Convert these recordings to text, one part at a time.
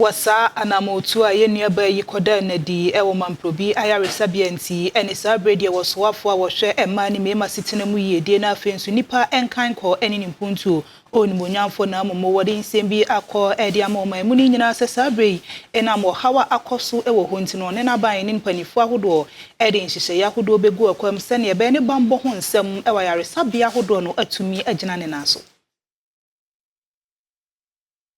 Wɔ saa anammɔntuo a yɛn nuabaa yi kɔdaa no adi wɔ Mamprobi ayaresabea nti, ɛne saa berɛ deɛ wɔsoafoɔ a wɔhwɛ mmaa ne mmarima setena mu yiedie na afei nso nnipa nkan kɔ ne ne mpuntuo onimuonyamfoɔ na mmom wɔde nsɛm bi akɔ de ama ɔman mu no nyinaa sɛ saa berɛ yi ɛnam ɔhaw a akɔ so wɔ hɔ nti no, ɔne n'aban ne mpanimfoɔ ahodoɔ de nhyehyɛeɛ ahodoɔ bɛgu akwam sɛnea ɛbɛyɛ ne bambɔ ho nsɛm wɔ ayaresabea ahodoɔ no atumi agyina ne nan so.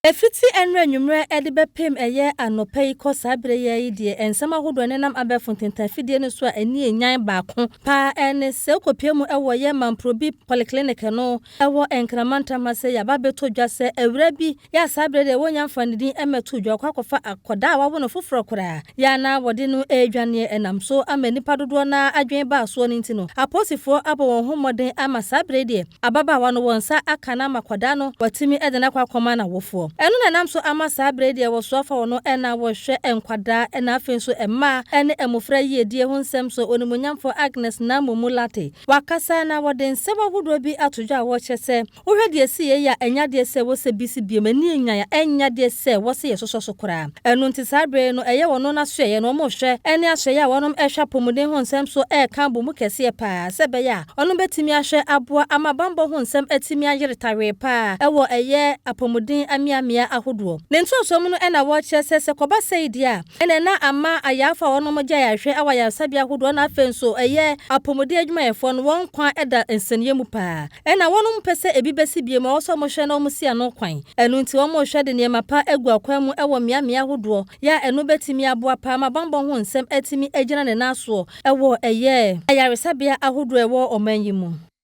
Efiti nnora anwummerɛ de bɛpem ɛyɛ anɔpa yi kɔ saa berɛ yi deɛ, nsɛm ahodoɔ nenam abɛɛfo ntentafidie no so a ani enyan baako paa ɛne sɛ wokɔpie mu ɛwɔ yɛ Mamprobi Polyclinic no ɛwɔ Nkramantam ha sɛ yɛaba bɛtɔ dwa sɛ awura bi yɛ a saa berɛ deɛ wɔnya mfa ne din mmɛto dwa, ɔkɔ akɔfa akɔdaa a wawo no foforɔ koraa yɛ a na wɔde no ɛredwaneɛ. Ɛnam so ama nnipa dodoɔ no adwene baa soɔ no nti no, apolisifoɔ abɔ wɔn ho mmɔden ama saa berɛ deɛ ababaawa no wɔn nsa aka no ama akwadaa no wɔatumi de no akɔ akɔma n'awofoɔ. Ɛno na ɛnam so ama saa berɛ deɛ wɔsoafa wɔ no ɛna wɔhwɛ nkwadaa ɛna afei nso mmaa ɛne mmɔfra yiedie ho nsɛm so, Onimuonyamfoɔ Agnes Naa Momo Lartey, wakasa na wɔde nsɛm ahodoɔ bi ato dwa a wɔkyerɛ sɛ wohwɛ deɛ si yɛ yi a, ɛnya deɛ sɛ wɔsɛ bi si biom ani nya ɛnya deɛ sɛ wɔsɛ yɛ sosɔ so koraa. Ɛno nti saa berɛ no ɛyɛ wɔn no n'asoɛyɛ no wɔn hwɛ ɛne asoɛyɛ a wɔn ɛhwɛ apɔmuden ho nsɛm so ɛɛka bɔ mu kɛseɛ paa sɛ ɛbɛyɛ a ɔno bɛtumi ahwɛ aboa ama bambɔ ho nsɛm atumi ayere tawee paa ɛwɔ ɛyɛ apɔmuden ameamea ahodoɔ. Ne ntoasoɔ mu no, ɛna wɔkyerɛ sɛ kɔba sɛi deɛ a, ɛna na ama ayaafo a wɔnom gya yɛahwɛ ɛwɔ ayaresabea ahodoɔ na afei nso ɛyɛ apɔmuden adwumayɛfoɔ no wɔn kwan ɛda nsɛnniɛ mu paa. Ɛna wɔnom pɛ sɛ ebi bɛsi bie ma wɔsɔ wɔn hwɛ na wɔn si ano kwan. Ɛno nti wɔn hwɛ de nneɛma pa agu akwan mu ɛwɔ mmeammea ahodoɔ yɛ a ɛno bɛtumi aboa paa ma bambɔ ho nsɛm atumi agyina ne nan soɔ ɛwɔ ɛyɛ ayaresabea ahodoɔ ɛwɔ ɔman yi mu.